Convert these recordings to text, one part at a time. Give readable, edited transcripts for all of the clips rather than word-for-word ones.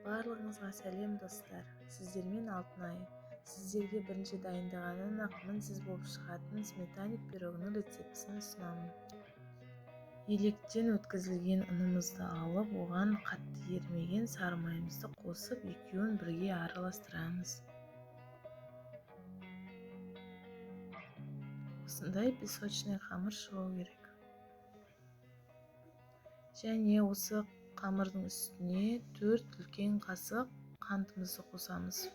Барлығыңызға сәлем, достар! Сіздермен Алтынай. Сіздерге бірінші дайындағаннан-ақ мінсіз болып шығатын сметанник пирогының рецептісін ұсынамын. Електен өткізілген ұнымызды алып, оған қатты ерімеген сары майымызды қосып, екеуін бірге араластырамыз. Осындай песочный қамыр шығу керек. Және осы қамырдың үстіне 4 үлкен қасық қантымызды қосамыз.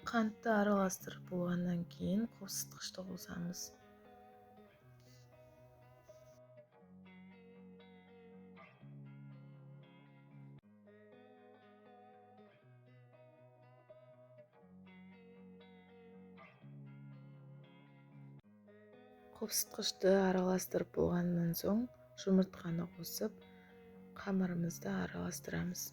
Қантты араластырып болғаннан кейін қопсытқышты қосамыз. Қопсытқышты араластырып болғаннан соң жұмыртқаны қосып, қамырымызды араластырамыз.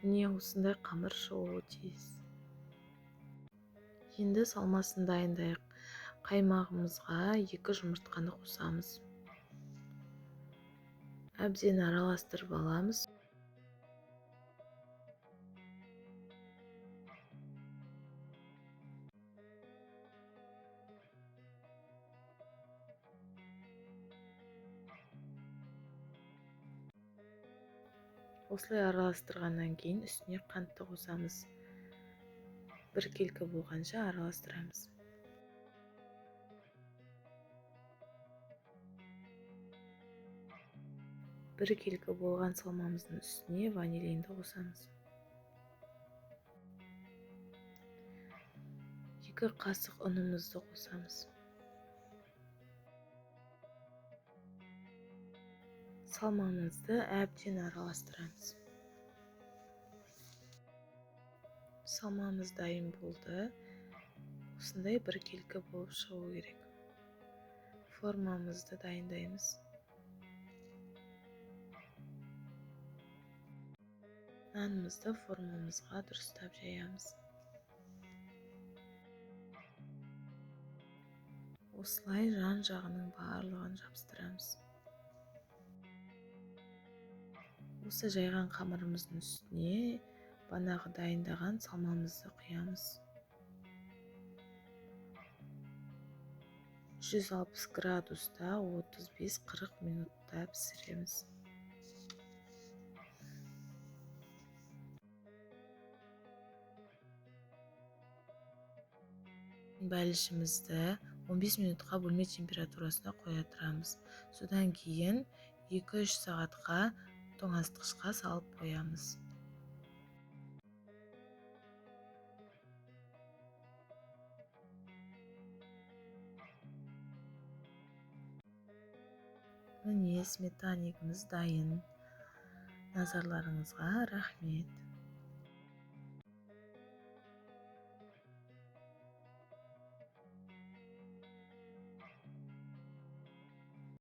Міне, осындай қамыр шығуы тиіс. Енді салмасын дайындайық. Қаймағымызға 2 жұмыртқаны қосамыз. Әбден араластырып аламыз. Осылай араластырғаннан кейін үстіне қантты қосамыз. Біркелкі болғанша араластырамыз. Біркелкі болған салмамыздың үстіне ванилинді қосамыз. 2 қасық ұнымызды қосамыз. Салмамызды әбден араластырамыз. Салмамыз дайын болды. Осындай біркелкі болып шығу керек. Формамызды дайындаймыз. Нанымызды формамызға дұрыстап жаямыз. Осылай жан-жағының барлығын жабыстырамыз. Осы жайған қамырымыздың үстіне банағы дайындаған салмамызды құямыз. 160 градуста 35-40 минутта пісіреміз. Бәлішімізді 15 минутқа бөлме температурасына қоя тұрамыз. Содан кейін 2-3 сағатқа тоңазытқышқа салып қоямыз. Міне, сметанигіміз дайын. Назарларыңызға рахмет.